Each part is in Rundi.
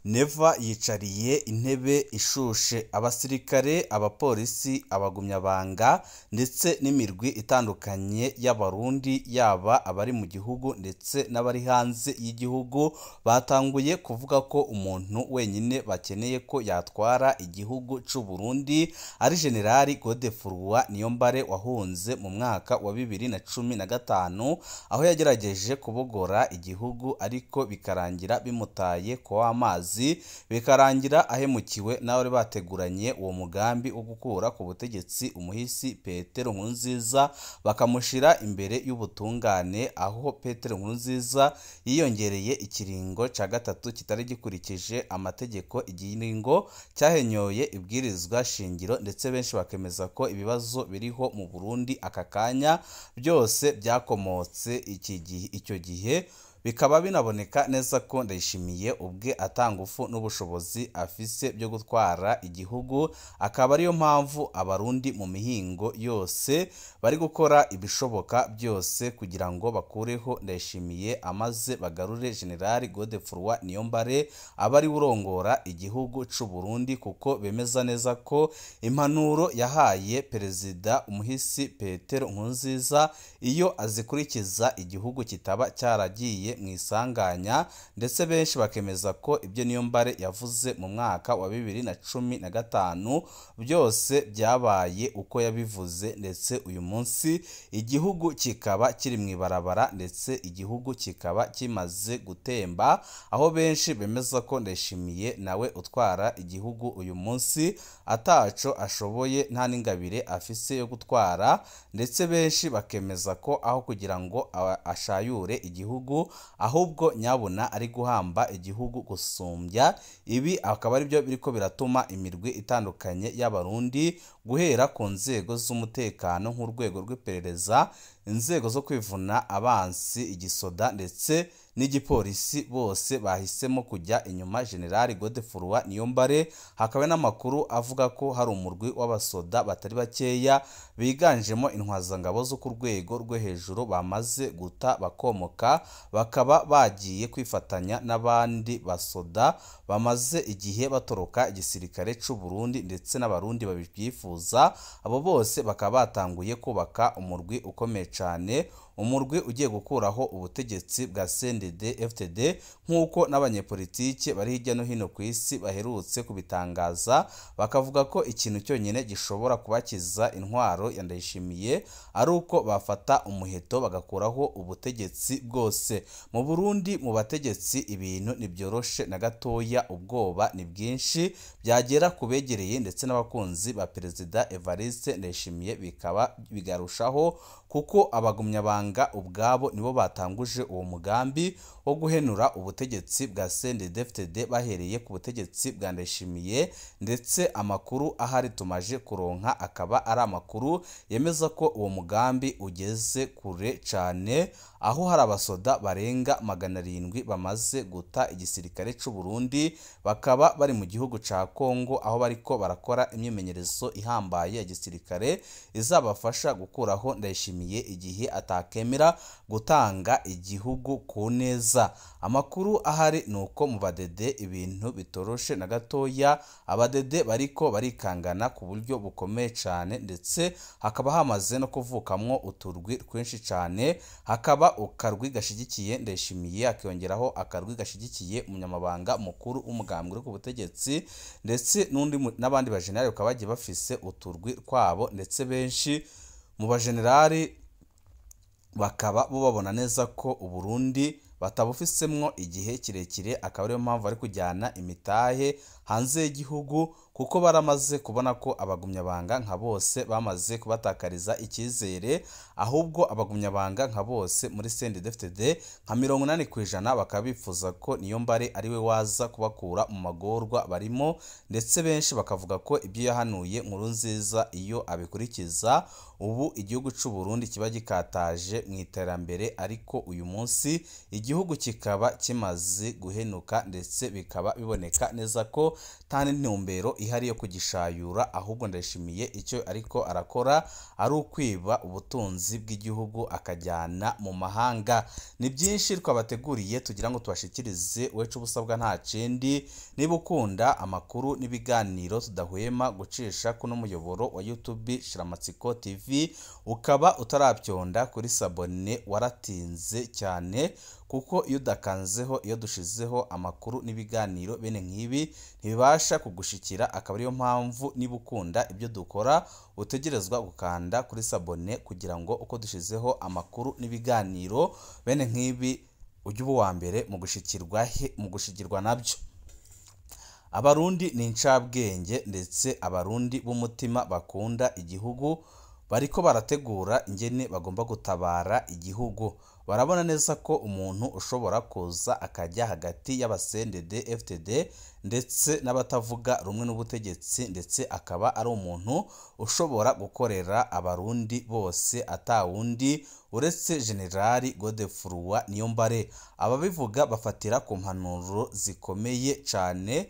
Neva yicariye intebe ishushe, abasirikare, abapolisi, abagumyabanga ndetse n'imirwi itandukanye y'Abarundi yaba abari mu gihugu ndetse n'abari hanze y'igihugu batanguye kuvuga ko umuntu wenyine bakeneye ko yatwara igihugu c'u Burundi ari General Godefroid Niyombare wahunze mu mwaka wa 2015 aho yagerageje kubogora igihugu ariko bikarangira bimutaye ko amazi, bikarangira ahemukiwe n'abari bateguranye uwo mugambi wo gukura ku butegetsi umuhisi Petero Nkurunziza bakamushira imbere y'ubutungane, aho Petero Nkurunziza yiyongereye ikiringo ca gatatu kitari gikurikije amategeko, ikiringo cyahenyoye ibwirizwa shingiro, ndetse benshi bakemeza ko ibibazo biriho mu Burundi aka kanya byose byakomotse icyo gihe. Bikaba binaboneka neza ko Ndayishimiye ubwe atangufu n'ubushobozi afise byo gutwara igihugu, akaba ariyo mpamvu Abarundi mu mihingo yose bari gukora ibishoboka byose kugira ngo bakureho Ndayishimiye amaze bagarure General Godefroid Niyombare aba ari urongora igihugu c'u Burundi, kuko bemeza neza ko impanuro yahaye Perezida umuhisi Petero Nkurunziza iyo azikurikiza igihugu kitaba cyaragiye mu isanganya, ndetse benshi bakemeza ko ibyo Niyombare yavuze mu mwaka wa 2015 byose byabaye uko yabivuze, ndetse uyu munsi igihugu kikaba kiri mu ibarabara, ndetse igihugu kikaba kimaze gutemba, aho benshi bemeza ko Ndayishimiye nawe utwara igihugu uyu munsi ataco ashoboye, nta n'ingabire afise yo gutwara, ndetse benshi bakemeza ko aho kugira ngo ashayure igihugu ahubwo nyabuna ari guhamba igihugu gusumbya. Ibi akaba ari byo biriko biratuma imirwi itandukanye y'Abarundi guhera ku nzego z'umutekano nk'urwego rw'iperereza, inzego zo kwivuna abansi, igisoda ndetse n'igipolisi, bose bahisemo kujya inyuma General Godefroid Niyombare. Hakaba n'amakuru avuga ko hari umurwi w'abasoda batari bakeya biganjemo intwazangabo zo ku rwego rwo hejuru bamaze guta bakomoka, bakaba bagiye kwifatanya n'abandi basoda bamaze igihe batoroka igisirikare c'u Burundi ndetse n'Abarundi babyifuza. Abo bose bakaba batanguye kubaka umurwi ukomeye cyane, umurwi ugiye gukuraho ubutegetsi bwa CNDD-FDD nk'uko n'abanyepolitike bari hirya no hino ku isi baherutse kubitangaza, bakavuga ko ikintu cyonyine gishobora kubakiza intwaro ya Ndayishimiye ari uko bafata umuheto bagakuraho ubutegetsi bwose. Mu Burundi mu bategetsi ibintu ntibyoroshe na gatoya, ubwoba ni bwinshi byagera kubegereye ndetse n'abakunzi ba Perezida Evariste Ndayishimiye bikaba bigarushaho, kuko abagumyabanga ubwabo nibo batanguje uwo mugambi wo guhenura ubutegetsi bwa CNDD-FDD bahereye ku butegetsi bwa Ndayishimiye, ndetse amakuru ahari tumaje kuronka akaba ari amakuru yemeza ko uwo mugambi ugeze kure cyane, aho hari abasoda barenga 700 bamaze guta igisirikare c'u Burundi, bakaba bari mu gihugu ca Kongo aho bariko barakora imyimenyerezo ihambaye ya gisirikare izabafasha gukuraho Ndayishimiye igihe atakemera gutanga igihugu ku neza. Amakuru ahari nuko mu badede ibintu bitoroshe na gatoya, abadede bariko barikangana ku buryo bukomeye cyane, ndetse hakaba hamaze no kuvukamwo uturwi twinshi cyane, hakaba ukarwi gashigikiye Ndayishimiye, akiyongeraho akarwi gashigikiye umunyamabanga mukuru w'umugambwe ku butegetsi, ndetse n'undi n'abandi bajenerali bakaba bagiye bafise uturwi twabo, ndetse benshi mu bajenerali bakaba bo babona neza ko Uburundi batabufisemwo igihe kirekire, akaba ariyo mpamvu bari kujyana imitahe hanze y'igihugu, kuko baramaze kubona ko abagumyabanga nka bose bamaze kubatakariza icyizere, ahubwo abagumyabanga nka bose muri CNDD-FDD nka 80% bakaba bifuza ko Niyombare ari we waza kubakura mu magorwa barimo, ndetse benshi bakavuga ko ibyo yahanuye Nkurunziza iyo abikurikiza ubu igihugu c'u Burundi kiba gikataje mu iterambere, ariko uyu munsi igihugu kikaba kimaze guhenuka, ndetse bikaba biboneka neza ko ko nta n'intumbero ihari yo kugishayura, ahubwo Ndayishimiye icyo ariko arakora ari ukwiba ubutunzi bw'igihugu akajyana mu mahanga. Ni byinshi twabateguriye tugira ngo tubashikirize, wecu ubusabwa nta kindi. Niba ukunda amakuru n'ibiganiro tudahwema gucisha kuno muyoboro wa YouTube Shiramatsiko TV, ukaba utarabyonda kuri sabone waratinze cyane, kuko iyo udakanzeho, iyo dushizeho amakuru n'ibiganiro bene nk'ibi ntibibasha kugushikira. Akaba ariyo mpamvu niba ukunda ibyo dukora utegerezwa gukanda kuri sabone kugira ngo uko dushizeho amakuru n'ibiganiro bene nk'ibi ujye uba uwa mbere mu gushikirwa nabyo. Abarundi ni incabwenge ndetse abarundi b'umutima bakunda igihugu, bariko barategura ingene bagomba gutabara igihugu. Barabona neza ko umuntu ushobora kuza akajya hagati y'abasendede FTD ndetse n'abatavuga rumwe n'ubutegetsi, ndetse akaba ari umuntu ushobora gukorera abarundi bose atawundi uretse Generali Godefroid Niyombare. Ababivuga bafatira ku mpanuro zikomeye cane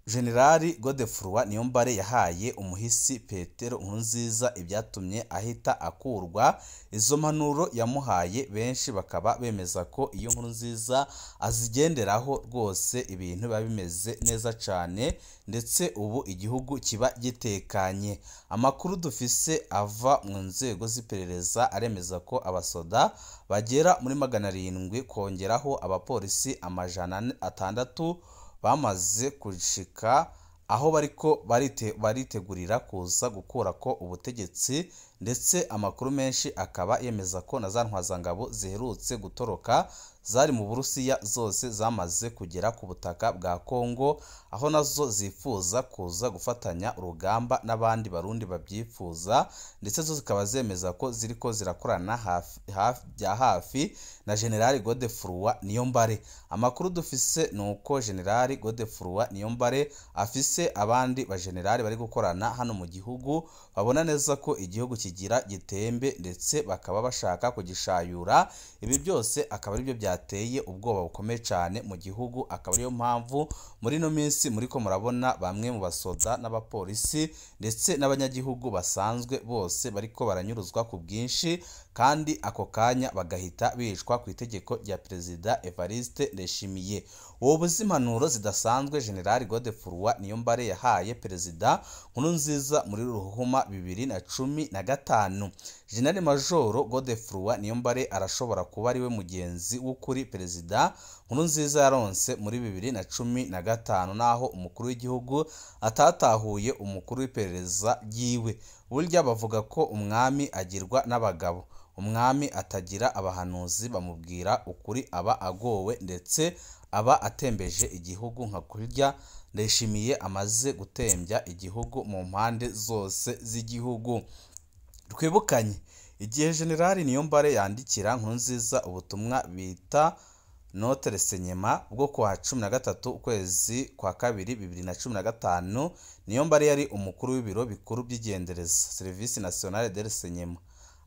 Generali Godefroid Niyombare yahaye umuhisi Petero Nkurunziza, ibyatumye ahita akurwa. Izo mpanuro yamuhaye benshi bakaba bemeza ko iyo Nkurunziza azigenderaho rwose ibintu biba bimeze neza cane, ndetse ubu igihugu kiba gitekanye. Amakuru dufise ava mu nzego z'iperereza aremeza ko abasoda bagera muri 700 kongeraho abapolisi 600 bamaze gushika aho bariko baritegurira kuza gukura ko ubutegetsi, ndetse amakuru menshi akaba yemeza ko na za ntwazangabo ziherutse gutoroka zari mu Burusiya zose zamaze kugera ku butaka bwa Kongo, aho nazo zifuza kuza gufatanya urugamba n'abandi barundi babyifuza, ndetse zo zikaba zemeza ko ziriko zirakorana bya hafi na Generali Godefroid Niyombare. Amakuru dufise ni uko Generali Godefroid Niyombare afise abandi bagenerali bari gukorana hano mu gihugu, babona neza ko igihugu kigira gitembe ndetse bakaba bashaka kugishayura. Ibi byose akaba aribyo byateye ubwoba bukomeye cyane mu gihugu, akaba ariyo mpamvu muri ino minsi muriko murabona bamwe mu basoda n'abapolisi ndetse n'abanyagihugu basanzwe bose bariko baranyuruzwa ku bwinshi, kandi ako kanya bagahita bicwa ku itegeko rya Perezida Evariste Ndayishimiye. Ubu impanuro zidasanzwe Generali Godefroid Niyombare yahaye Perezida Nkurunziza muri Ruhuma 2015. Generali Majoro Godefroid Niyombare arashobora kuba ariwe mugenzi w'ukuri Perezida Nkurunziza yaronse muri 2015, naho umukuru w'igihugu atatahuye umukuru w'iperereza ryiwe. Burya bavuga ko umwami agirwa n'abagabo, umwami atagira abahanuzi bamubwira ukuri aba agowe, ndetse aba atembeje igihugu nka kurya Ndayishimiye amaze gutembya igihugu mu mpande zose z'igihugu. Twibukanye igihe Generali Niyombare yandikira Nkurunziza ubutumwa bita note renseignement bwo kuwa 13 ukwezi kwa kabiri 2015, Niyombare yari umukuru w'ibiro bikuru by'igendereza Service Nationale de Renseignement.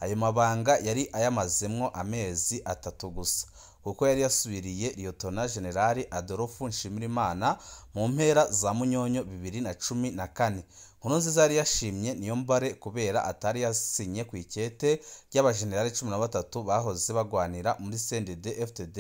Ayo mabanga yari ayamazemwo amezi 3 gusa, kuko yari yasubiriye Lieutenant General Adolphe Nshimirimana mu mpera za Munyonyo 2014. Nkurunziza yari yashimye Niyombare kubera atari yasinye ku ikete ry'abajenerali 13 bahoze bagwanira muri CNDD FDD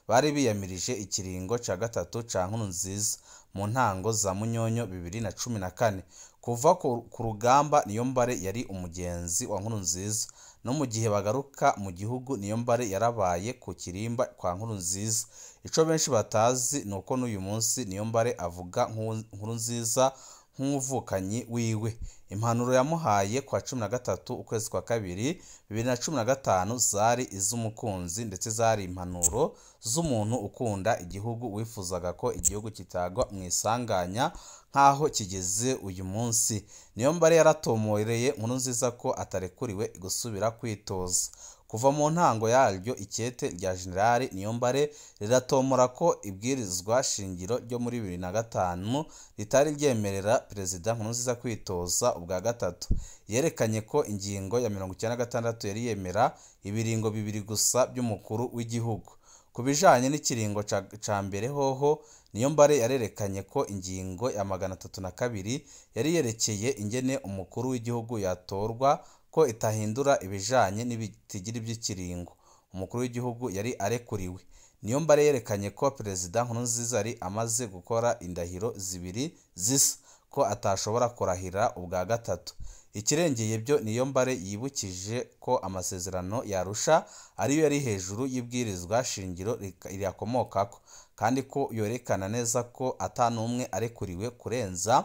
bari biyamirije ikiringo ca gatatu ca Nkurunziza mu ntango za Munyonyo 2014. Kuva ku rugamba Niyombare yari umugenzi wa Nkurunziza, no mu gihe bagaruka mu gihugu Niyombare yarabaye ku kirimba kwa Nkurunziza. Ico benshi batazi nuko n'uyu munsi Niyombare avuga Nkurunziza nk'umuvukanyi wiwe. Impanuro yamuhaye kwa 13 ukwezi kwa kabiri 2015 zari iz'umukunzi, ndetse zari impanuro z'umuntu ukunda igihugu wifuzaga ko igihugu kitagwa mu isanganya nkaho kigeze uyu munsi. Niyombare yaratomoreye Nkurunziza ko atarekuriwe gusubira kwitoza. Kuva mu ntango yaryo ikete rya Generali Niyombare riratomora ko ibwirizwa shingiro ryo muri 2005 ritari ryemerera Perezida Nkurunziza kwitoza ubwa gatatu. Yerekanye ko ingingo ya 96 yari yemera ibiringo bibiri gusa by'umukuru w'igihugu. Ku bijanye n'ikiringo ca mbere hoho, Niyombare yarerekanye ko ingingo ya 302 yari yerekeye ingene umukuru w'igihugu yatorwa ko itahindura ibijanye n'ibitigiri vy'ikiringo umukuru w'igihugu yari arekuriwe. Niyombare yerekanye ko Perezida Nkurunziza yari amaze gukora indahiro zibiri zisa, ko atashobora kurahira ubwa gatatu. Ikirengeye byo, Niyombare yibukije ko amasezerano ya Arusha ariyo yari hejuru y'ibwirizwa shingiro riyakomokako, kandi ko yorekana neza ko ata n'umwe arekuriwe kurenza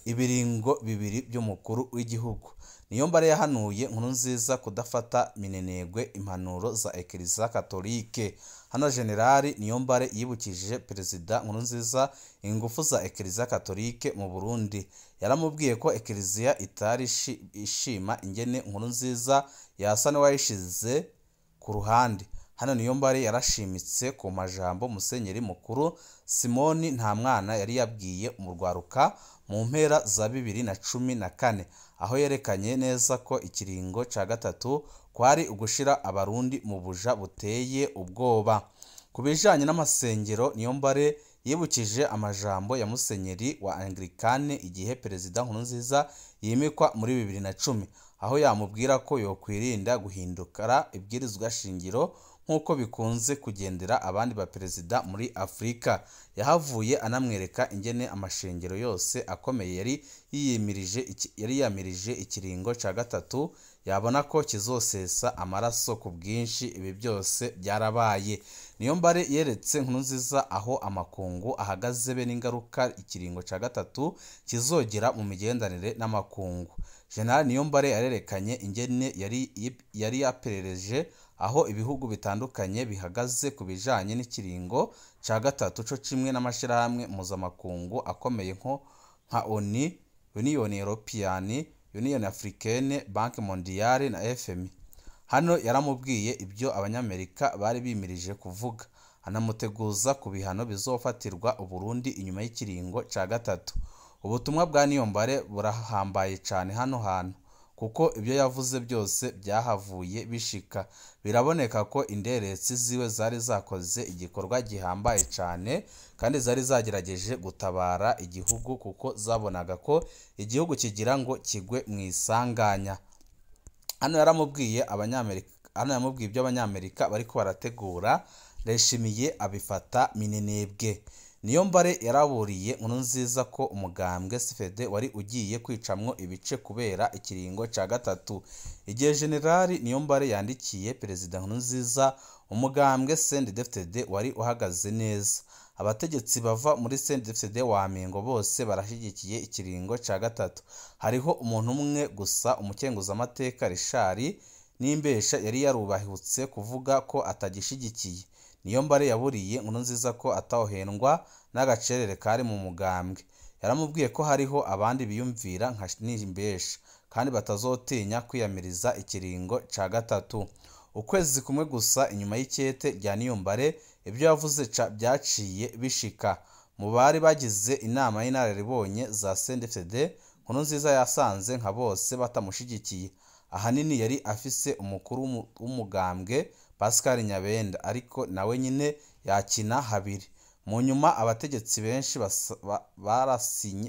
ibiringo bibiri by'umukuru w'igihugu. Niyombare yahanuye Nkurunziza kudafata minenegwe impanuro za Ekleziya Katolike. Hano Generali Niyombare yibukije Perezida Nkurunziza ingufu za Ekleziya Katolike mu Burundi. Yaramubwiye ko Ekleziya itari ishima ingene Nkurunziza yasa n'uwayishize ku ruhande. Hano Niyombare yarashimitse ku majambo Musenyeri Mukuru Simoni Ntamwana yari yabwiye mu rwaruka mu mpera za 2014, aho yerekanye neza ko ikiringo ca gatatu kwari ugushira Abarundi mu buja buteye ubwoba. Ku bijanye n'amasengero, Niyombare yibukije amajambo ya Musenyeri wa Anglikane igihe Perezida Nkurunziza yimikwa muri 2010, aho yamubwira ko yokwirinda guhindukara ibwirizwa shingiro nk'uko bikunze kugendera abandi baperezida muri Afurika. Yahavuye anamwereka ingene amashengero yose akomeye yari yiyamirije ikiringo ca gatatu, yabona ko kizosesa amaraso ku bwinshi. Ibi byose byarabaye. Niyombare yeretse Nkurunziza aho amakungu ahagaze be n'ingaruka ikiringo ca gatatu kizogera mu migenderanire n'amakungu. General Niyombare yarerekanye ingene yari yaperereje aho ibihugu bitandukanye bihagaze ku bijanye n'ikiringo ca gatatu, co kimwe n'amashirahamwe mpuzamakungu akomeye nka ONU, Union European, Union Africaine, Banque Mondiale na FMI. Hano yaramubwiye ibyo Abanyamerika bari bimirije kuvuga, anamuteguza ku bihano bizofatirwa Uburundi inyuma y'ikiringo ca gatatu. Ubutumwa bwa Niyombare burahambaye cane hano hantu, kuko ibyo yavuze byose byahavuye bishika. Biraboneka ko inderetsi ziwe zari zakoze igikorwa gihambaye cane, kandi zari zagerageje gutabara igihugu kuko zabonaga ko igihugu kigira ngo kigwe mu isanganya. Hano yaramubwiye Abanyamerika, hano yamubwiye ibyo Abanyamerika bariko barategura, Ndayishimiye abifata minenebwe. Niyombare yaraburiye Nkurunziza ko umugambwe CFD wari ugiye kwicamwo ibice kubera ikiringo ca gatatu. Igihe Generali Niyombare yandikiye Perezida Nkurunziza, umugambwe CNDD-FDD wari uhagaze neza. Abategetsi bava muri CNDD-FDD wa Mengo bose barashigikiye ikiringo ca gatatu. Hariho umuntu umwe gusa, umukenguzamateka Richard Nimbesha, yari yarubahutse kuvuga ko atagishigikiye. Niyombare yaburiye Nkurunziza ko atawuhendwa n'agacerere kari mu mugambwe. Yaramubwiye ko hariho abandi biyumvira nka Nimbesha kandi batazotinya kwiyamiriza ikiringo ca gatatu. Ukwezi kumwe gusa inyuma y'ikete rya Niyombare, ibyo yavuze byaciye bishika. Mu bari bagize inama y'inararibonye za CNDD-FDD, Nkurunziza yasanze nka bose batamushigikiye. Ahanini yari afise umukuru w'umugambwe Pascal Nyabenda, ariko nawe nyine yakina habiri. Mu nyuma abategetsi benshi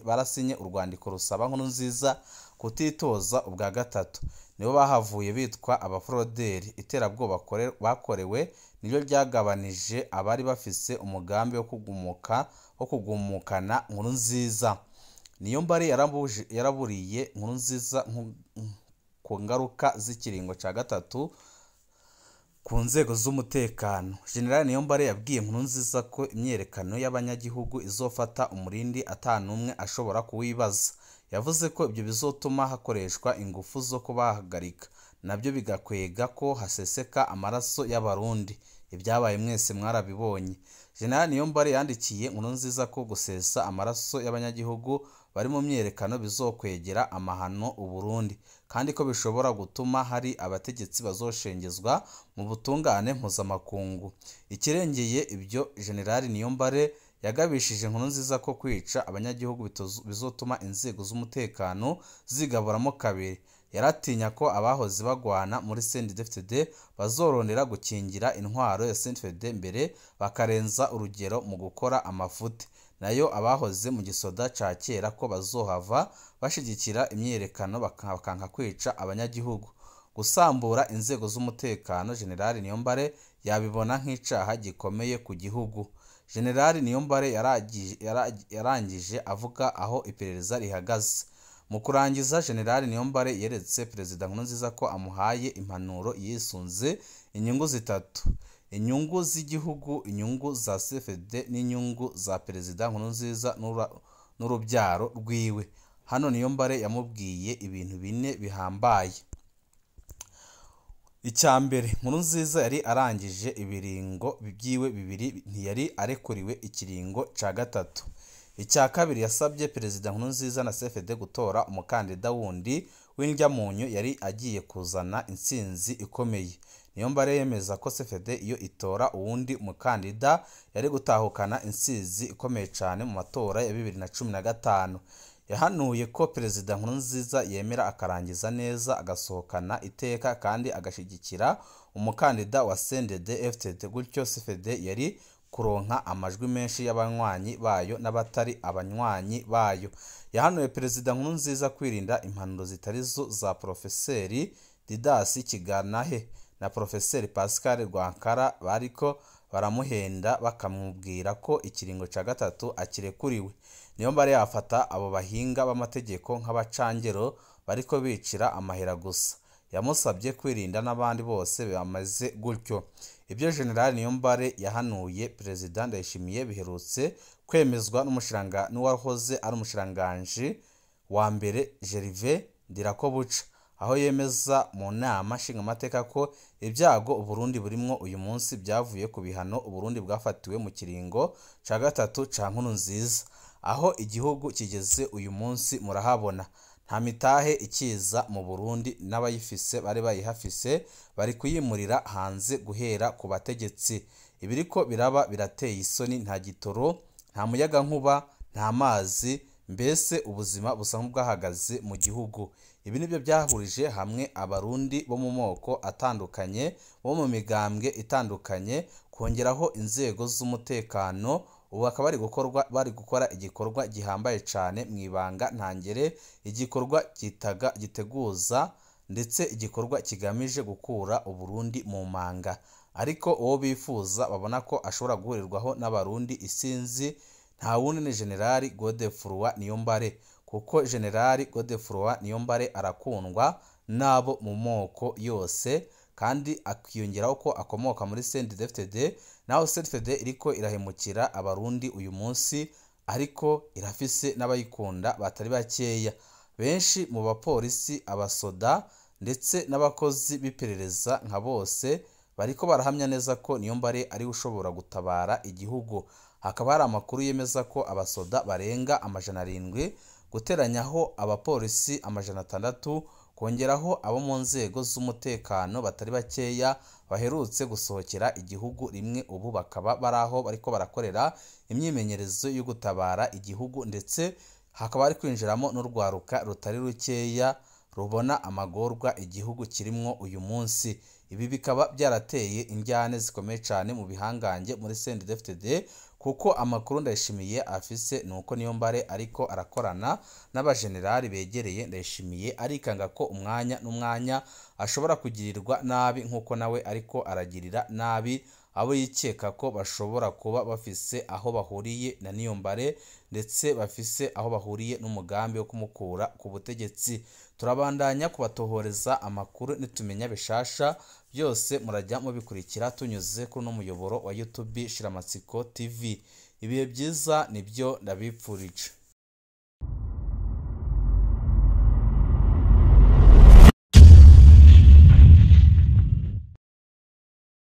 barasinye urwandiko rusaba Nkurunziza kutitoza ubwa gatatu. Nibo bahavuye bitwa abaforoderi. Iterabwoba bakorewe niryo ryagabanije abari bafise umugambi wo kugumukana Nkurunziza. Niyombare yaraburiye Nkurunziza ku ngaruka z'ikiringo ca gatatu ku nzego z'umutekano. General Niyombare yabwiye Nkurunziza ko imyerekano y'abanyagihugu izofata umurindi ata n'umwe ashobora kuwibaza. Yavuze ko ibyo bizotuma hakoreshwa ingufu zo kubahagarika, nabyo bigakwega ko haseseka amaraso y'Abarundi. Ibyabaye mwese mwarabibonye. General Niyombare yandikiye Nkurunziza ko gusesa amaraso y'abanyagihugu bari mu myerekano bizokwegera amahano Uburundi, kandi ko bishobora gutuma hari abategetsi bazoshengezwa mu butungane mpuzamakungu. Ikirengeye ibyo, General Niyombare yagabishije Nkurunziza ko kwica abanyagihugu bizotuma inzego z'umutekano zigaburamo kabiri. Yaratinya ko abahoze bagwana muri CNDD-FDD bazorondera gukingira intwaro ya CNDD-FDD mbere bakarenza urugero mu gukora amafuti, nayo abahoze mu gisoda ca kera ko bazohava bashigikira imyiyerekano bakanka kwica abanyagihugu. Gusambura inzego z'umutekano General Niyombare yabibona nk'icaha gikomeye ku gihugu. General Niyombare yarangije avuga aho iperereza rihagaze. Mu kurangiza, General Niyombare yeretse Perezida Nkurunziza ko amuhaye impanuro yisunze inyungu zitatu: inyungu z'igihugu, inyungu za CFD n'inyungu za Perezida Nkurunziza n'urubyaro rwiwe. Hano Niyombare yamubwiye ibintu bine bihambaye. Icya mbere, Nkurunziza yari arangije ibiringo byiwe bibiri, ntiyari arekuriwe ikiringo ca gatatu. Icya kabiri, yasabye Perezida Nkurunziza na CFD gutora umukandida wundi w'indyamunyu yari agiye kuzana intsinzi ikomeye. Niyombare yemeza ko CFD iyo itora uwundi mukandida yari gutahukana intsinzi ikomeye cyane mu matora ya 2015. Yahanuye ko Perezida Nkurunziza yemera akarangiza neza agasohokana iteka kandi agashigikira umukandida wa CNDD-FDD, gutyo CFD yari kuronka amajwi menshi y'abanywanyi bayo n'abatari abanywanyi bayo. Yahanuye Perezida Nkurunziza kwirinda impanuro zitari zo za Porofeseri Didas Kiganahe na Porofeseri Pascal Rwankara bariko baramuhenda bakamubwira ko ikiringo ca gatatu akirekuriwe. Niyombare yafata abo bahinga b'amategeko nk'abacangero bariko bicira amahera gusa. Yamusabye kwirinda n'abandi bose bamaze gutyo. Ibyo General Niyombare yahanuye Perezida Ndayishimiye biherutse kwemezwa n'uwahoze ari umushikiranganji wa mbere Gervais Ndirakobuca, aho yemeza mu nama nshingamateka ko ibyago Uburundi burimwo uyu munsi byavuye ku bihano Uburundi bwafatiwe mu kiringo ca gatatu ca Nkurunziza. Aho igihugu kigeze uyu munsi murahabona. Nta mitahe ikiza mu Burundi, n'abayifise bari bayihafise bari kuyimurira hanze guhera ku bategetsi. Ibiriko biraba birateye isoni, nta gitoro, nta muyagankuba, nta mazi, mbese ubuzima busa nk'ubwahagaze mu gihugu. Ibi nibyo byahurije hamwe abarundi bo mu moko atandukanye, bo mu migambwe itandukanye, kongeraho inzego z'umutekano. Ubu bakaba bari gukora igikorwa gihambaye cyane mu ibanga ntangere, igikorwa giteguza ndetse igikorwa kigamije gukura Uburundi mu manga. Ariko uwo bifuza babona ko ashobora guhurirwaho n'abarundi isinzi nta wundi ni General Godefroid Niyombare, kuko General Godefroid Niyombare arakundwa n'abo mu moko yose, kandi akiyongeraho ko akomoka muri CNDD-FDD. Naho CNDD-FDD iriko irahemukira abarundi uyu munsi, ariko irafise n'abayikunda batari bakeya. Benshi mu bapolisi, abasoda ndetse n'abakozi b'iperereza nka bose bariko barahamya neza ko Niyombare ari ushobora gutabara igihugu. Hakaba hari amakuru yemeza ko abasoda barenga 700, guteranyaho abapolisi 600, kongeraho abo mu nzego z'umutekano batari bakeya baherutse gusohokera igihugu rimwe, ubu bakaba bari aho bariko barakorera imyimenyerezo yo gutabara igihugu, ndetse hakaba hari kwinjiramo n'urwaruka rutari rukeya rubona amagorwa igihugu kirimwo uyu munsi. Ibi bikaba byarateye injyane zikomeye cyane mu bihangange muri CNDD-FDD, kuko amakuru Ndayishimiye afise nuko Niyombare ariko arakorana n'abajenerali begereye Ndayishimiye, arikanga ko umwanya n'umwanya ashobora kugirirwa nabi nk'uko nawe ariko aragirira nabi abo yikeka ko bashobora kuba bafise aho bahuriye na Niyombare, ndetse bafise aho bahuriye n'umugambi wo kumukura ku butegetsi. Turabandanya kubatohoreza amakuru nitumenya bishasha byose murajya mubikurikira tunyuze kuri no muyoboro wa YouTube Shiramatsiko TV. Ibihe byiza nibyo ndabipfurije.